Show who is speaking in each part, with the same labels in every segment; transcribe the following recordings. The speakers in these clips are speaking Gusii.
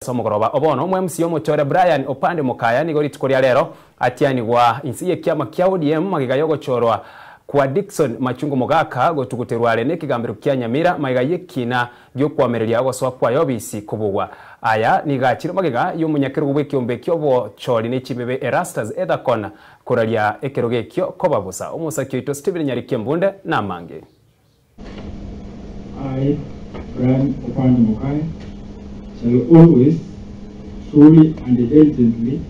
Speaker 1: Ase omogoroba o bono, Omwemc omochore Brian Opande Mokaya nigo rituko ria rero atianigwa inse y'ekiama kia ODM magega y'ogochorwa kwa Dickson Machungu Mogaka gotuguterwa are n'ekegambero kia Nyamira magega y'ekina gi'okwamereria ogosoa kwaye obisi kobugwa. Aya nigo achire magega y'omonyakerogo bw'ekeombe ki'obochori ne chimbebe Erastus Ethakon koraria ekerogo ekio koba bosa. Omosaki oito Stephen Nyariki Embunde namange.
Speaker 2: I, Brian Opande Mokaya, shall always, truly and diligently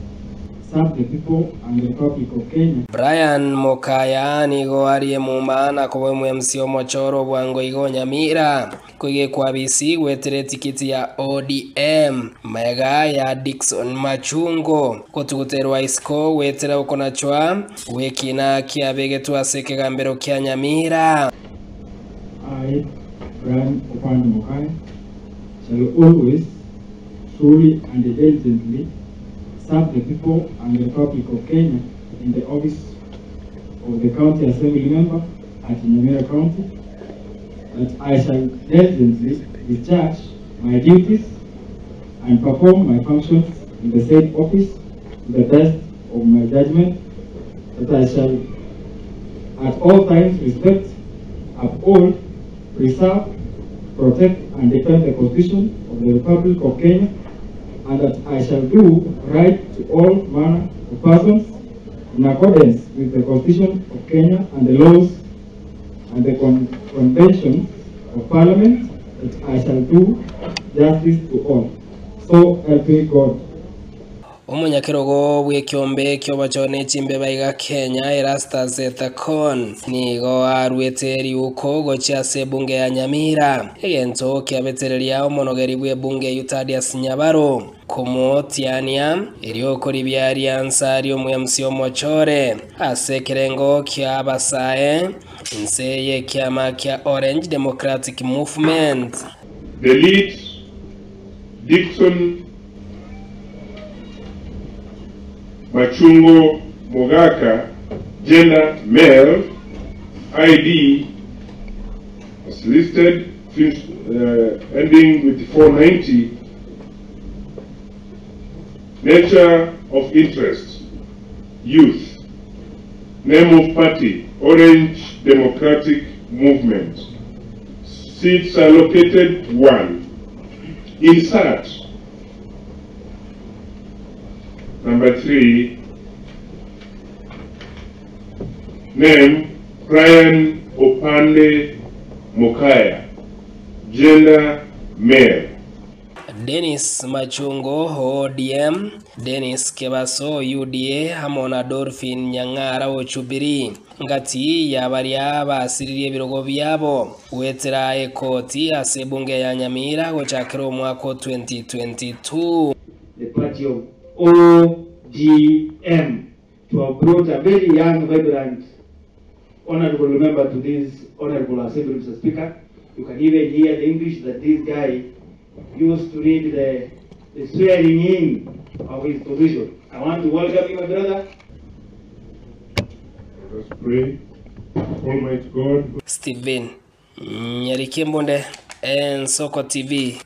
Speaker 2: serve the people and the Republic of Kenya.
Speaker 3: Brian Mokaya nigo arie muma na koba omwemc omochoro obwango igo Nyamira koigekwa abisi gwetera etikiti ya ODM magega ya Dickson Machungo gotuguterwa isiko gwetera okonachwa gw'ekina kiabegetwe ase ekegambero kia Nyamira.
Speaker 2: I, Brian Opande Mokaya, shall always, truly and diligently serve the people and the Republic of Kenya in the office of the County Assembly Member at Nyamira County, that I shall diligently discharge my duties and perform my functions in the said office to the best of my judgment, that I shall at all times respect, uphold, preserve, protect and defend the Constitution of the Republic of Kenya, and that I shall do right to all manner of persons in accordance with the Constitution of Kenya and the laws and the conventions of Parliament, that I shall do justice to all. So help me God.
Speaker 3: Omonyakerogo bw'ekiombe ki'obochori ne chimbeba iga Kenya, Erastus Ethekon, nigo aruete riuko gochia ase ebunge ya Nyamira, egento kiabetereria omonogeri bw'ebunge eyio Thaddeus Nyabaro komotiania erio koribia riansa ri'omwemc omochore ase ekerengo kia abasae inse y'ekiama kia Orange Democratic Movement.
Speaker 4: The late Dickson Machungo Mogaka, gender male, ID as listed, ending with 490, nature of interest, youth, name of party, Orange Democratic Movement, seats allocated 1, insert number 3, name Brian Opande Mokaya, gender male.
Speaker 3: Dennis Machungo ODM, Dennis Kebaso UDA amo na Dolphin Nyang'ara o Jubilee ngati ya baria basiririe ebirogo biabo goetera ekoti ase ebunge ya Nyamira gochakera omwaka o 2022.
Speaker 5: The party of ODM to have brought a very young, vibrant honorable member to this honorable assembly, Mr. Speaker. You can even hear the English that this guy used to read the swearing in of his position. I want to welcome you, my brother.
Speaker 4: Let us pray. Almighty God.
Speaker 3: Stephen Nyarikembunde, Ensoko TV.